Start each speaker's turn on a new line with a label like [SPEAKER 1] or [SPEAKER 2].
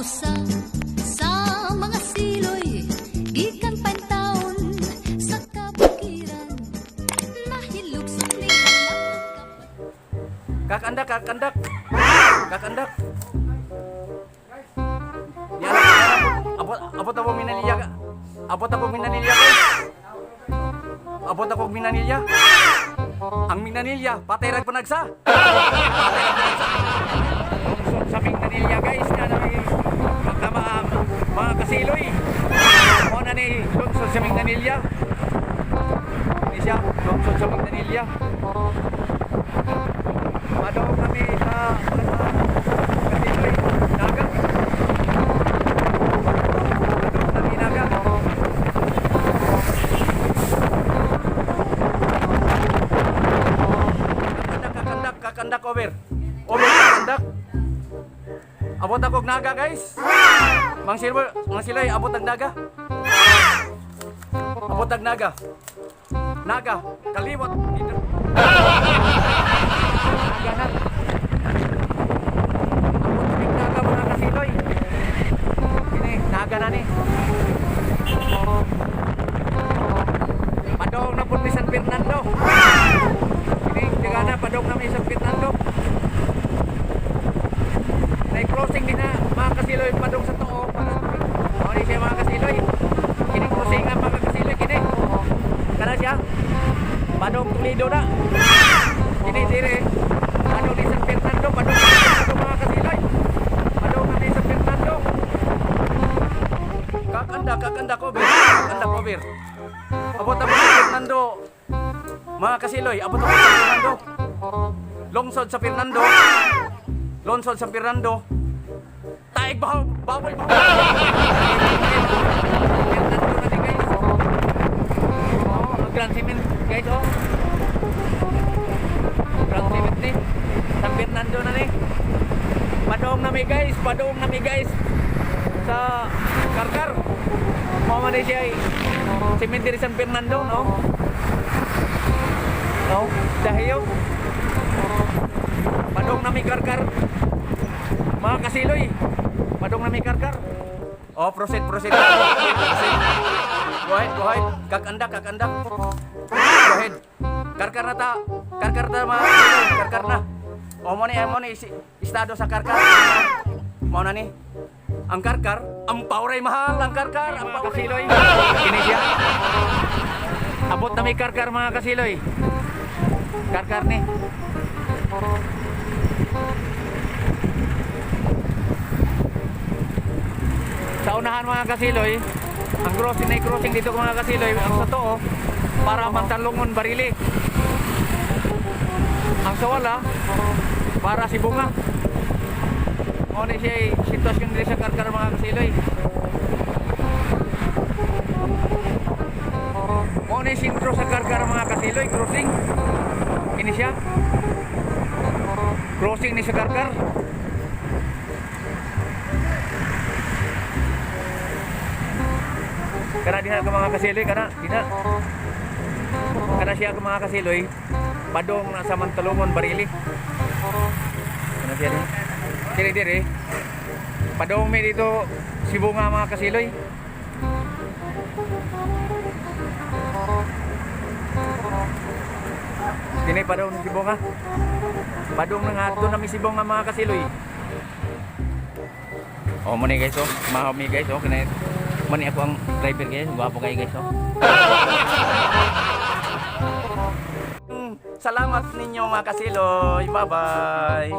[SPEAKER 1] Usa sa mga siloy gikan taon sa kabukiran nahilugsok ni halang.
[SPEAKER 2] Kakandak, kakandak. Kakandak. Yan, abot, abot ako Minanilya. Abot ako Minanilya, guys. Abot ako Minanilya. Ang Minanilya, patay rag panagsa. Patay rag panagsa. Lungsod sa Minanilya, guys, na na mga, mga, mga kasiloy. Mo na ni lungsod sa Minanilya. Ni siya, lungsod sa Minanilya. Padong kami sa mga kasiloy, Naga. Padong kami Naga. Kakandak, kakandak, kakandak, over. Over, kakandak. Abot ako og Naga, guys. Mang Silver, Mang Siloy, abot ang Naga. Abot ang Naga. Naga, kaliwat dito. Naga na. Abot ang Naga, mga kasiloy. Ini, Naga na ni. Padong na po ni San Fernando. Ini, tiga na, padong na ni San Fernando. Na crossing din na, mga kasiloy, padong sa tuo para mao ni siya, mga kasiloy. Kini crossing nga, mga kasiloy, kini. Kana siya. Padong Toledo na. Kini dire. Padong ni San Fernando, padong ni San Fernando, mga kasiloy. Padong na ni San Fernando. Kakanda, kakanda ko, ber. Kakanda ko, ber. Abot ako sa Fernando. Mga kasiloy, abot ako sa Fernando. Lungsod sa Fernando. Lungsod sa Fernando. Taig bahaw, bawal bahaw. Fernando na ni, guys. Oh, ang Grand Cement, guys, oh. Grand Cement ni. San Fernando na ni. Padong na mi, guys, padong na mi, guys. Sa Karkar. Mao man ni siya ay Cemetery San Fernando, no? No? Dahiyo. Padong na mi Karkar. Mga kasiloy. Padong na mi Karkar. Oh, proceed, proceed. Proceed. Go ahead, go ahead. Kakandak, kakandak. Go ahead. Karkar na ta. Karkar ta, mga kasiloy. Karkar na. Oh, mo ni estado sa Karkar. Mo na ni. Ang Karkar, ang pauray mahal ang Karkar, ang kasiloy. Kini siya. Abot na may Karkar, mga kasiloy. Karkar ni. Sa unahan, mga kasiloy, ang crossing na crossing dito, mga kasiloy, ang sa too, para Mantalongon, Barili. Ang sa wala, para Sibonga. Mao ni siya sitwasyon dito sa Karkar, mga kasiloy. Mao ni sentro sa Karkar, mga kasiloy, crossing. Ini siya. Crossing ni sa Karkar. Kana diha ka, mga kasiloy, kana diha. Kana siya ka, mga kasiloy, padong na sa Mantalongon, Barili. Kana siya diha. Diri diri. Padong mi dito Sibonga, mga kasiloy. Dini padong ng Sibonga. Padong nang adto na mi Sibonga, mga kasiloy. Oh, mo ni, guys, oh. Mga mi, guys, oh, kini mo ni ako ang driver, guys. Gwapo kayo, guys, oh. Salamat ninyo, mga kasiloy. Bye-bye.